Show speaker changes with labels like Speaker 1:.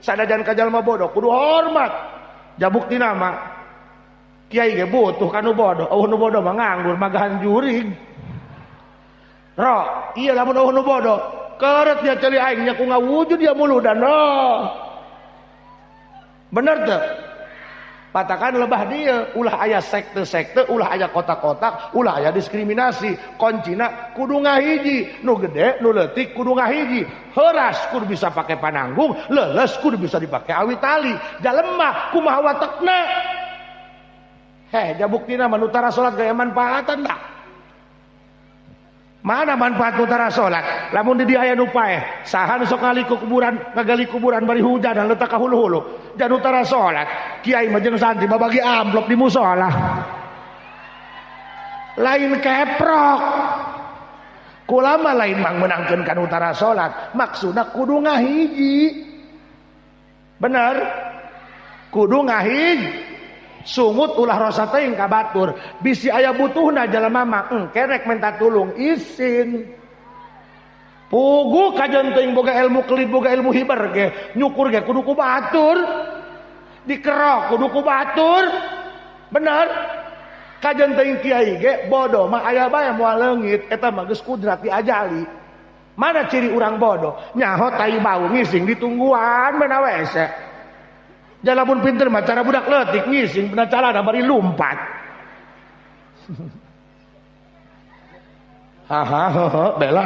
Speaker 1: Sanajan ka jalma bodoh kudu hormat. Jabuktina mah kiai ge butuh ka nu bodoh. Eueuh nu bodoh mah nganggur magahan jurig. Ro, iya lamun eueuh nu bodoh, keureut dia ceuli aing nya ku ngawujud dia muludan. Oh. Bener teu? Patakan lebah dia, ulah aya sekte-sekte, ulah aya kotak-kotak, ulah aya diskriminasi. Koncina kudu ngahiji, nu gede, nu leutik kudu ngahiji. Heuras kudu bisa pake pananggung, leuleus kudu bisa dipake awi tali. Jalema kumaha watekna? Heh, jabuktina mah nu tara salat gaya manfaatan dah. Mana manfaat nu tara salat? Lamun di dieu aya nu paeh, saha nu sok ngali kuburan, ngagali kuburan bari hujan letak ka hulu-hulu. Jan tara salat, kiai mah jeung santri babagi amplop di musola. Lain keprok. Kulama lain mang meunangkeun ka nu tara salat, maksudna kudu ngahiji. Bener? Kudu ngahiji. Sungut ulah rosa teuing ka batur, bisi aya butuhna jelema mah engke rek minta tulung isin. Pugu kajeun teuing boga ilmu kelid boga ilmu hiber ge, nyukur ge kudu ku batur. Dikerok kudu ku batur. Bener? Kajeun teuing kiai ge bodoh mah aya bae moal leungit, eta mah geus kudrat diajali. Mana ciri urang bodoh? Nyaho tai bau ngising ditungguan mana wese. Jalapun pinter mah cara budak leutik ngising bener calana bari lumpat. Haha, bela.